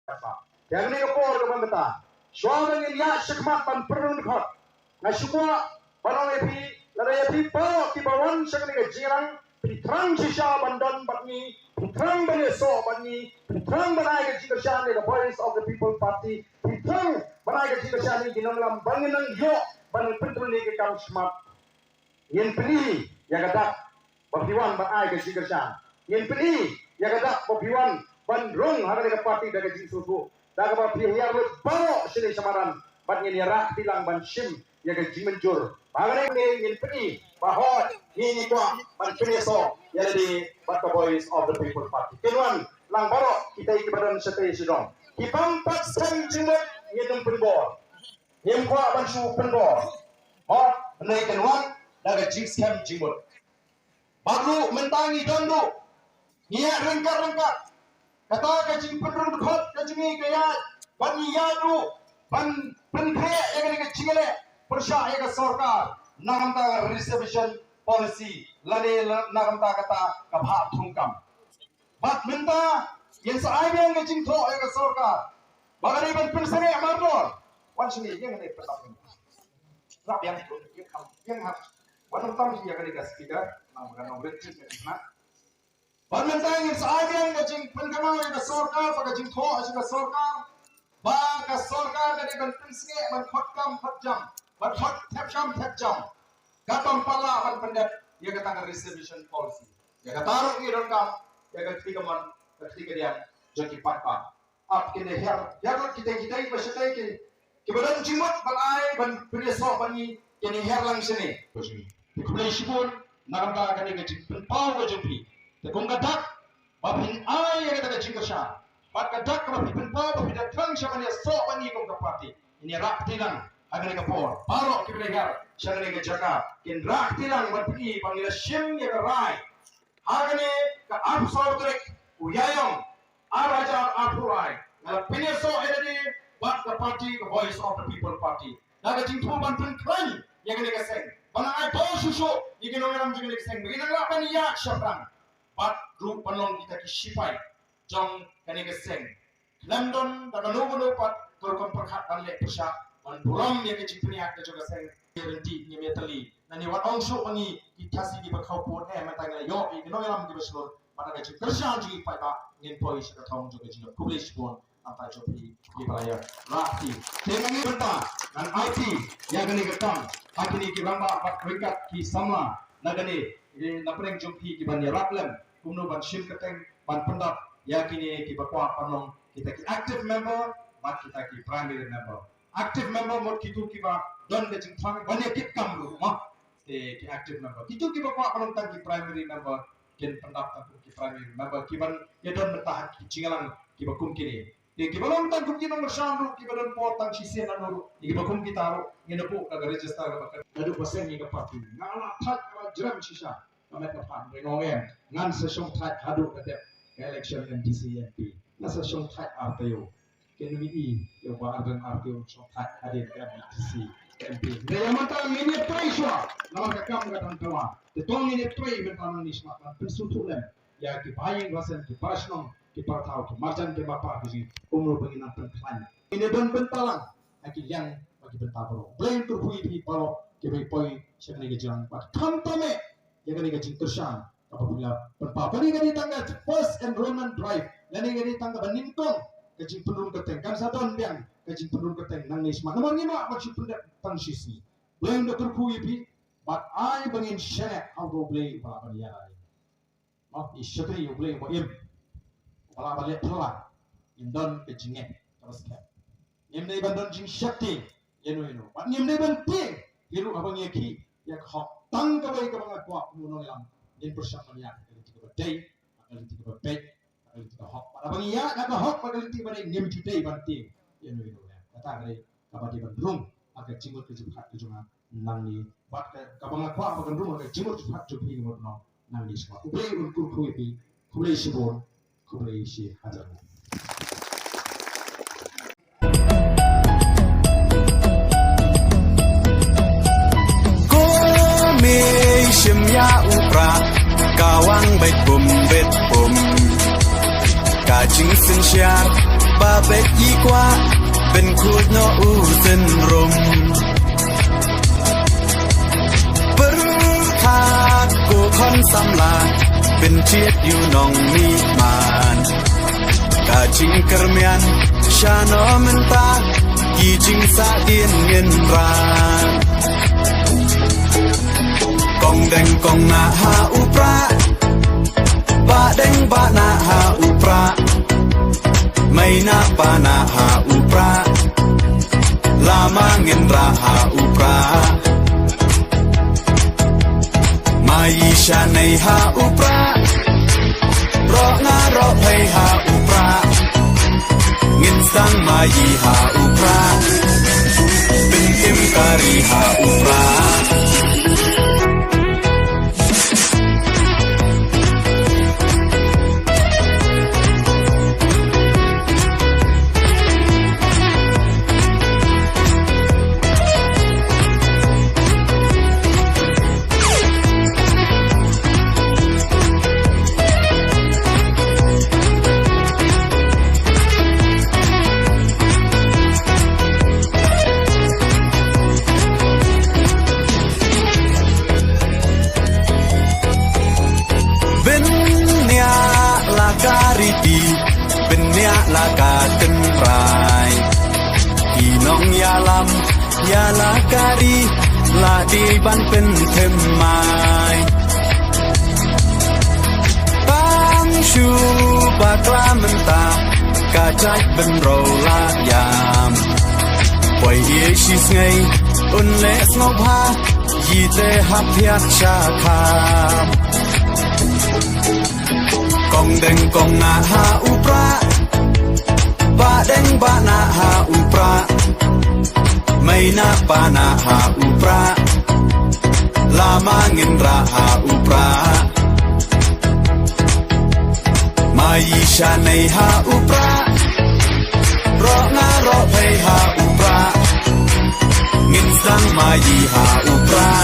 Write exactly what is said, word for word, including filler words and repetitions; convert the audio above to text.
Te ha kane ka por kaba mynta, shuwa ba ngin ïaid shakhmat ban pynrung dkhot, nga shu kwah ban ong ïa phi, lada ïa phi baroh kiba wan sha kane ka jingïalang, phi thrang shisha ban don bad ngi, phi thrang ban ïasoh bad ngi, phi thrang ban ai ka jingkyrshan ïa ka Voice of the People Party, phi thrang ban ai ka jingkyrshan ïa ki nongïalam ba ngin nang ïoh ban nang pyntrei ïa ka kam shakhmat. Ngin pyni ïa ka dak ba phi wan ban ai ka jingkyrshan. Ngin pyni ïa ka dak ba phi wan ban rung ha kane ka party da ka jingsngewthuh, da kaba phi hiar lut baroh shane sha madan, bad ngin ïarap bilang ban shim ïa ka jingmynjur. Ba kane ngin pyni ba hooid ngi ngi kwah ban pynïasoh ïa lade bad ka Voice of the People Party. Kin wan lang baroh kita kiba don shatei shadong. Ki bym pat skhem jingmut ngin ym pynbor. Ngim kwah ban shu pynbor. Hooid, hynrei kin wan da ka jingskhem jingmut. Bad ruh mynta ngi don ruh, ngi ïaid ryngkat ryngkat. Kata ka jingpynrung dkhot ka jong ngi ka ïaid, bad ngi ïaid ruh ban pynkhreh ïa kane ka jingïaleh pyrshah ïa ka sorkar na ka bynta ka reservation policy lane na ka bynta kata ka bhah thungkam. Bad mynta ngin sa ai biang ka jingthoh ïa ka sorkar ba ka dei ban pynsangeh mardor. Wan shane, ïeng hangne, pyndap hangne. Rap ïeng, ïeng kham, ïeng kham. Wan ym tam ïa kane ka speaker, nang ba ka nongrim jingkyrkhu na. Bad mynta ngin sa ai biang ka jingpynkynmaw ïa ka sorkar, ba ka jingthoh ïa ka sorkar, ba ka sorkar ka dei ban pynsangeh, ban khot kam khot jam, ban khot thep sham thep jam, ka bym pat lah ban pyndep ïa kata ka reservation policy. Ïa kata ruh ngi donkam ïa ka kti kamon, ka kti kadiang jong ki paidbah. Ap kin ïa hiar, hiar lut kitei kitei ba shatei ki, kiba don jingmut ban ai ban pynïasoh bad ngi, kin ïa hiar lang shane. Te khublei shibun na ka bynta kane ka jingpynpaw ka jong phi. Te kum ka dak ba phin ai ïa kata ka jingkyrshan, bad ka dak ba phi pynpaw ba phi da thrang sha ban ïasoh bad ngi kum ka party, ngin ïa rah kti lang ha kane ka por. Baroh kiba la hiar sha kane ka jaka kin rah kti lang ban pyni ba ngi la shim ïa ka rai. Ha kane ka arphew saw tarik u Ïaïong, ar hajar arphew lai, nga la pynïasoh ïa lade bad ka party, ka Voice of the People Party, da ka jingthmu ban pynkhlaiñ ïa kane ka seng, ban ai bor shuh shuh ïa ki nongïalam jong kane ka seng ba kin nang lah ban ïaid shaphrang, bad ruh ban long kita ki shipai jong kane ka seng. Khlem don da kano kano pat ka rukom pyrkhat ban leh pyrshah ban burom ïa ka jingpynïaid ka jong ka seng. Ngi ryntih, ngim ïatylli. Lane wat ong shuh ba ngi ki Khasi kiba khawpud, eh, mynta ngi la ïoh ïa ki nongïalam kiba shlur. Bad da ka jingkyrshan jong ngi paidbah ngin poi sha ka thong jong ka jingïap. Khublei shibun na ka bynta jong phi kiba la ïa rah kti. Te na ngi bynta ngan aiti ïa kane ka kam ha kine ki rangbah bad ryngkat ki samla na kane, eh, na pdeng jong phi kiban ïarap lem kumno ban shim kyrteng ban pyndap ïa kine kiba kwah ban long kita ki active member bad kita ki primary member. Active member mut kito kiba don ka jingthrang ban ïa kit kam ruh mo. Te ki active member, kito kiba kwah ban long tang ki primary member, kin pyndap tang kum ki primary member kiban ïa don mynta ha ki jingïalang kiba kum kine. Te kiba long tang kum ki nongkyrshan ruh, kiba don por tang shisien lano ruh, ïa kiba kum kita ruh ngin ïa buh da ka register kaba ka, naduh ba seng ïa ka party. Nga la thait, nga la jrem shisha. Ka met ka phad, hynrei nga ong em, ngan sa shong thait haduh ka dep ka election M D C M P. Nga sa shong thait ar taïew. Kin ym i ïa u Bah Ardent ar taïew shong thait hadien ka M D C M P. Hynrei ïa mynta ngin ïa trei shuwa namar ka kam ka dang dawa. Te to ngin ïa trei mynta nangne shakhmat ban pynsngewthuh lem ïa ki bahaïing bahasem, ki parashnong, ki parathaw, ki marjan, ki mapar, ki jing kumno ba ngin nang pynkhlaiñ. Ngin ïa don bynta lang ha ki liang bad ki bynta baroh. Blei un kyrkhu ïa phi baroh kiba poi sha kane ka jingïalang bad khamtam eh ïa kane ka jingkyrshan kaba phi la pynpaw. Kane ka dei tang ka first enrollment drive, kane ka dei tang kaba nyngkong ka jingpynrung kyrteng. Kan sa don biang ka jingpynrung kyrteng nangne shakhmat namar ngim lah ban shu pyndep tang shi sngi. Blei un da kyrkhu ïa phi bad ai ba ngin shaniah ha U Blei uba lah ban ïada ïa ngi. Mo, ngi shakri ïa U Blei uba im, uba lah ban leh phylla. Ngin don ka jingngeit kaba skhem. Ngim dei ban don jingshakri ïa no ïa no. Bad ngim dei ban tieng hi ruh haba ngi ïakhih ïa ka hok. Tang kawei kaba nga kwah, kumno nongïalam, ngin pyrshang ban ïaid ha ka lynti kaba dei, ha ka lynti kaba beit, ha ka lynti ka hok. Bad haba ngi ïaid ha ka hok bad ka lynti kaba dei, ngim ju dei ban tieng ïa no ïa no. Kata ka dei kaba dei ban rung ha ka jingmut ka jingpyrkhat ka jong nga nangne, bad ka, kaba nga kwah ba kan rung ha ka jingmut jingpyrkhat jong phi ka mut nong nangne shakhmat. U Blei un kyrkhu ïa phi. Khublei shibun, khublei shi hajar nguh. Ko mei shim ïa u prah, ka wang beit bum beit bum. Ka jingsynshar Ba bek i kwah pynkhuid noh u synrum. Pyrkhat ko khon samla, pynthied ïa u nongmihman. Ka jingkyrmen shano mynta, ki jingsahdien ngin rah. Kong deng kong nah ha u prah, bah deng bah nah ha u prah. Mei nah pa nah ha u prah, lama ngin rah ha u prah. Mei shanei ha u prah, roh nga roh phei ha u prah. Ngin sdang mei ha u prah, pynkim kari ha u prah. Bniah la ka riti, bniah la ka tynrai. Ki nongïalam ïa la ka ri la dei ban pynthymmai. Tang shu bakla mynta, ka jait bynriew la ïam. Poi ïa shi sngi un leh sngewbha, ïa te hap thiah sha kham. Kong deng kong nah ha u prah, bah deng bah nah ha u prah. Mei nah pa nah ha u prah, lama ngin rah ha u prah. Mei shanei ha u prah, roh nga roh phei ha u prah. Ngin sdang mei ha u prah,